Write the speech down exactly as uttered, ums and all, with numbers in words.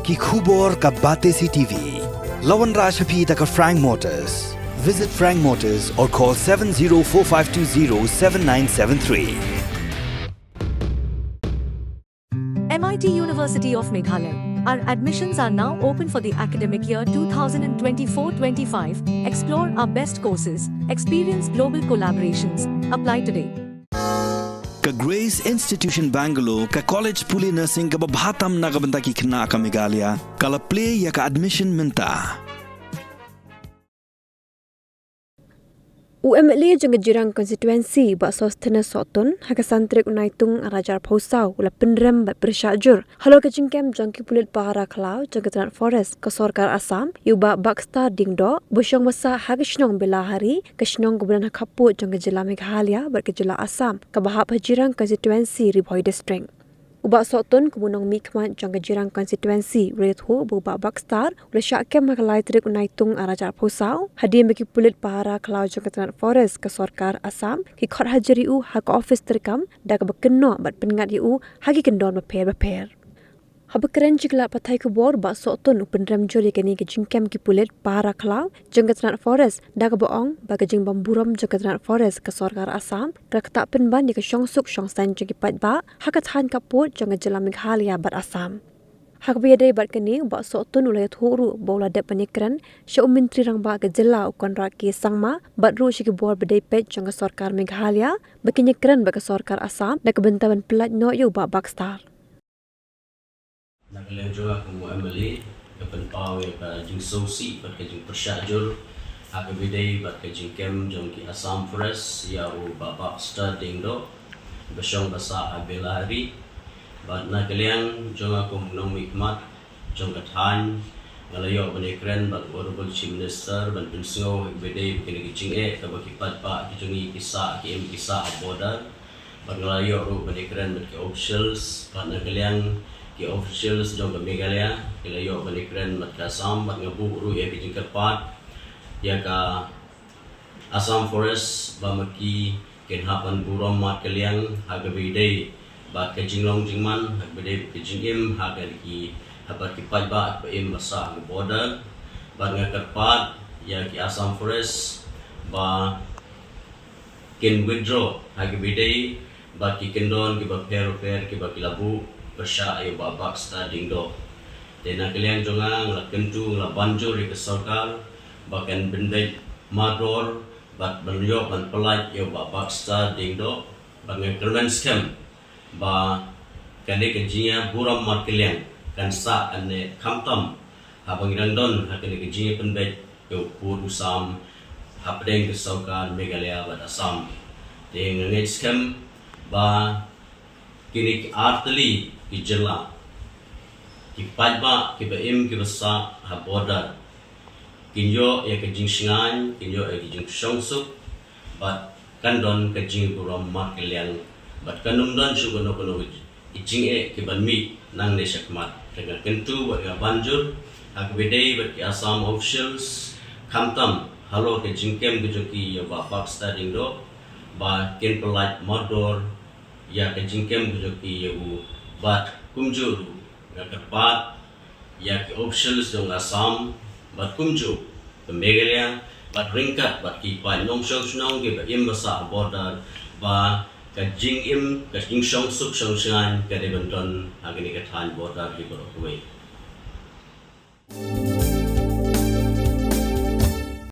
Ki khubor ka Batesi T V. La wanrah sha phi da ka Frank Motors. Visit Frank Motors or call seven zero four five two zero seven nine seven three. M I T University of Meghalaya. Our admissions are now open for the academic year two thousand twenty-four twenty-five. Explore our best courses, experience global collaborations. Apply today. Ka Grace Institution Bangalore, ka college pule nursing kaba bha tam na ka bynta ki khynnah ka Meghalaya, ka la plie ïa ka admission mynta. U M L A jong ka Jirang Constituency, Bah Sosthenes Sohtun, ha ka san tarik u Naitung ar hajar arphew saw, u la pynrem bad pyrshah jur halor ka jingkem jong ki pulit pahara khlaw jong ka tnat Forest ka sorkar Assam, ïa u Bah Baxter Diengdoh, ba shong ba sah ha ka shnong Belahari, ka shnong kaba don ha khappud jong ka jylla Meghalaya bad ka jylla Assam, kaba hap ha Jirang Constituency, Ri Bhoi District. U Bah Sohtun, kum u nongmihkhmat jong ka Jirang Constituency, u la ïathuh ba u Bah Baxter u la shah kem ha ka lai tarik u Naitung ar hajar arphew saw, hadien ba ki pulit pahara khlaw jong ka tnat Forest ka sorkar Assam ki khot hajar ïa u ha ka ophis treikam, da kaba kynnoh bad pynngat ïa u ha ki kyndon bapher bapher. Haba kren sha ki lad pathai khubor, Bah Sohtun u pynrem jur ïa kane ka jingkem ki pulit pahara khlaw jong ka tnat Forest, da kaba ong ba ka jingbymburom jong ka tnat Forest ka sorkar Assam ka la ktah pynban ïa ka shongsuk shongsaiñ jong ki paidbah ha ka thaiñ khappud jong ka jylla Meghalaya bad Assam. Ha kaba ïadei bad kane, u Bah Sohtun u la ïathuh ruh ba u la dep ban ïakren sha u Myntri Rangbah ka jylla, u Conrad K Sangma, bad ruh sha ki bor ba dei peit jong ka sorkar Meghalaya ba kin ïakren bad ka sorkar Assam da ka bynta ban pyllait noh ïa u Bah Baxter. Na ka liang jong nga kum u M L A, nga pynpaw ïa ka jingsngewsih bad ka jingpyrshah jur ha kaba ïadei bad ka jingkem jong ki Assam Forest ïa u Bah Baxter Diengdoh, ba shong ba sah ha Belahari. Bad na ka liang jong nga kum u nongmihkhmat jong ka thaiñ, nga la ïoh ban ïakren bad u Honourable Chief Minister ban pynsngew ha kaba ïadei bad kine ki jingeh kaba ki paidbah ki jong ngi ki sah, ki im ki sah ha border. Bad nga la ïoh ruh ban ïakren bad ki officials, bad na ka liang ki officials jong ka Meghalaya ki la ïoh ban ïakren bad ka Assam, bad nga buh ruh ïa ka jingkyrpad ïa ka Assam Forest ba ma ki kin hap ban burom markylliang ha kaba ïadei bad ka jinglong jingman, ha kaba ïadei bad ka jingim, ha ka ki, ha bad ki paidbah ba im ba sah ha ka border. Bad nga kyrpad ïa ki Assam Forest ba kin withdraw ha kaba ïadei bad ki kyndon kiba pher bapher kiba ki la buh pyrshah ïa u Bah Baxter Diengdoh. Te na ka liang jong nga, nga la kyntu, nga la ban jur ïa ka sorkar ba kan pynbeit mardor bad ban ïoh ban pyllait ïa u Bah Baxter Diengdoh. Bad nga kyrmen skhem ba kane ka jingïaburom markylliang kan sah hangne khamtam haba ngi dang don ha kane ka jingïapynbeit ïa u pud u sam hapdeng ka sorkar Meghalaya bad Assam. Te nga ngeit skhem ba kine ki artylli ki jylla, ki paidbah kiba im kiba sah ha border, kin ïoh ïa ka jingshngaiñ, kin ïoh ïa ka jingshongsuk, bad kan don ka jingburom markylliang, bad kan ym don shuh kano kano ka jingeh kiban mih nangne shakhmat. Te nga kyntu bad nga ban jur ha kaba ïadei bad ki Assam officials, khamtam halor ka jingkem ka jong ki ïa u Bah Baxter Diengdoh, ba kin pyllait mardor ïa ka jingkem ka jong ki ïa u. Bad kumjuh ruh nga kyrpad ïa ki officials jong Assam bad kumjuh ka Meghalaya bad ryngkat bad ki paid nongshong shnong kiba im ba sah ha border, ba ka jingim, ka jingshongsuk shongshngaiñ ka dei ban don ha kane ka thaiñ border hi baroh kawei.